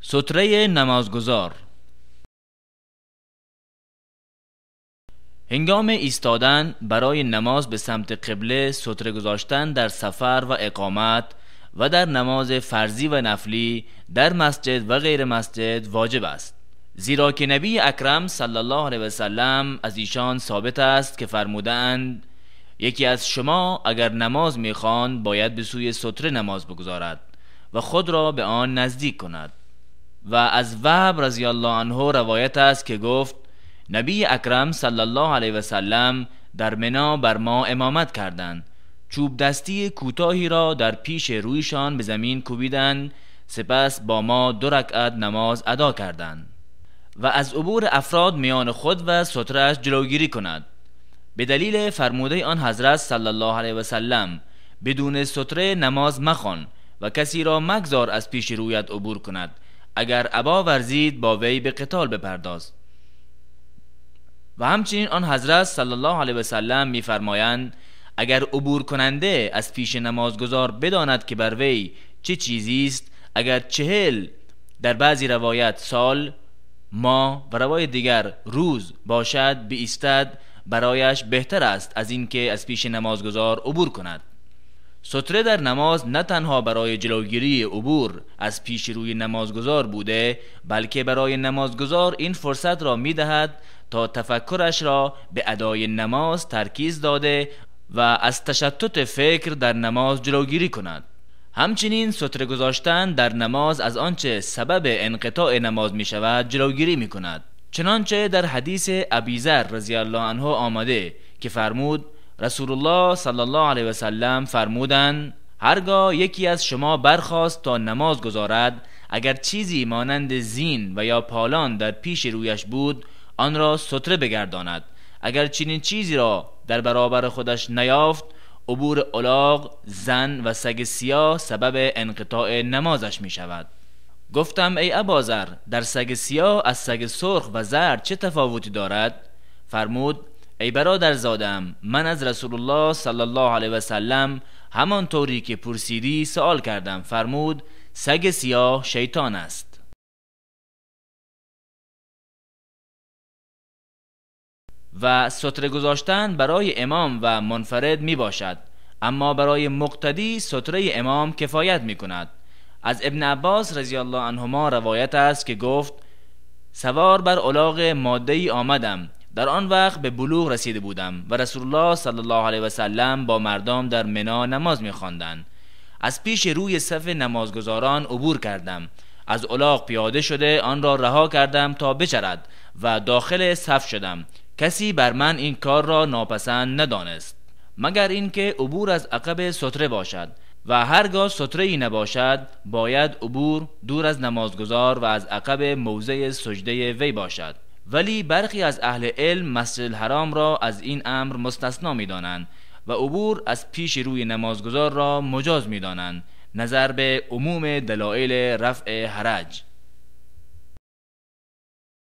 ستره نمازگزار. هنگام ایستادن برای نماز به سمت قبله ستره گذاشتن در سفر و اقامت و در نماز فرضی و نفلی در مسجد و غیر مسجد واجب است، زیرا که نبی اکرم صلی الله علیه و سلم از ایشان ثابت است که فرمودند یکی از شما اگر نماز میخواند باید به سوی ستره نماز بگذارد و خود را به آن نزدیک کند. و از وهب رضی الله عنه روایت است که گفت نبی اکرم صلی الله علیه و سلم در منا بر ما امامت کردند، چوب دستی کوتاهی را در پیش رویشان به زمین کوبیدند، سپس با ما 2 رکعت نماز ادا کردند. و از عبور افراد میان خود و ستره‌اش جلوگیری کند، به دلیل فرموده آن حضرت صلی الله علیه و سلم بدون ستره نماز مخوان و کسی را مگذار از پیش رویت عبور کند، اگر عبا ورزید با وی به قتال بپرداز. و همچنین آن حضرت صلی الله علیه و سلم می‌فرمایند اگر عبور کننده از پیش نمازگزار بداند که بر وی چه چیزی است، اگر 40 در بعضی روایت سال، ماه و روایت دیگر روز باشد بایستد، برایش بهتر است از اینکه از پیش نمازگزار عبور کند. ستره در نماز نه تنها برای جلوگیری عبور از پیش روی نمازگزار بوده، بلکه برای نمازگزار این فرصت را می‌دهد تا تفکرش را به ادای نماز ترکیز داده و از تشتت فکر در نماز جلوگیری کند. همچنین ستره گذاشتن در نماز از آنچه سبب انقطاع نماز می شود جلوگیری می کند، چنانچه در حدیث ابی ذر رضی الله عنه آمده که فرمود رسول الله صلی الله علیه و سلم فرمودند هرگاه یکی از شما برخاست تا نماز گزارد، اگر چیزی مانند زین و یا پالان در پیش رویش بود آن را ستره بگرداند، اگر چنین چیزی را در برابر خودش نیافت، عبور الاغ، زن و سگ سیاه سبب انقطاع نمازش می شود. گفتم ای اباذر، در سگ سیاه از سگ سرخ و زرد چه تفاوتی دارد؟ فرمود ای برادر زادم، من از رسول الله صلی الله علیه و سلم همان طوری که پرسیدی سوال کردم. فرمود سگ سیاه شیطان است. و ستره گذاشتن برای امام و منفرد می باشد، اما برای مقتدی ستره امام کفایت می کند. از ابن عباس رضی الله عنهما روایت است که گفت سوار بر الاغ ماده‌ای آمدم، در آن وقت به بلوغ رسیده بودم و رسول الله صلی الله علیه و سلم با مردم در منا نماز می خواندند. از پیش روی صف نمازگزاران عبور کردم، از الاغ پیاده شده آن را رها کردم تا بچرد و داخل صف شدم. کسی بر من این کار را ناپسند ندانست، مگر اینکه عبور از عقب ستره باشد، و هرگاه ستره ای نباشد باید عبور دور از نمازگزار و از عقب موضع سجده وی باشد. ولی برخی از اهل علم مسجد الحرام را از این امر مستثنا می‌دانند و عبور از پیش روی نمازگزار را مجاز می‌دانند، نظر به عموم دلایل رفع حرج.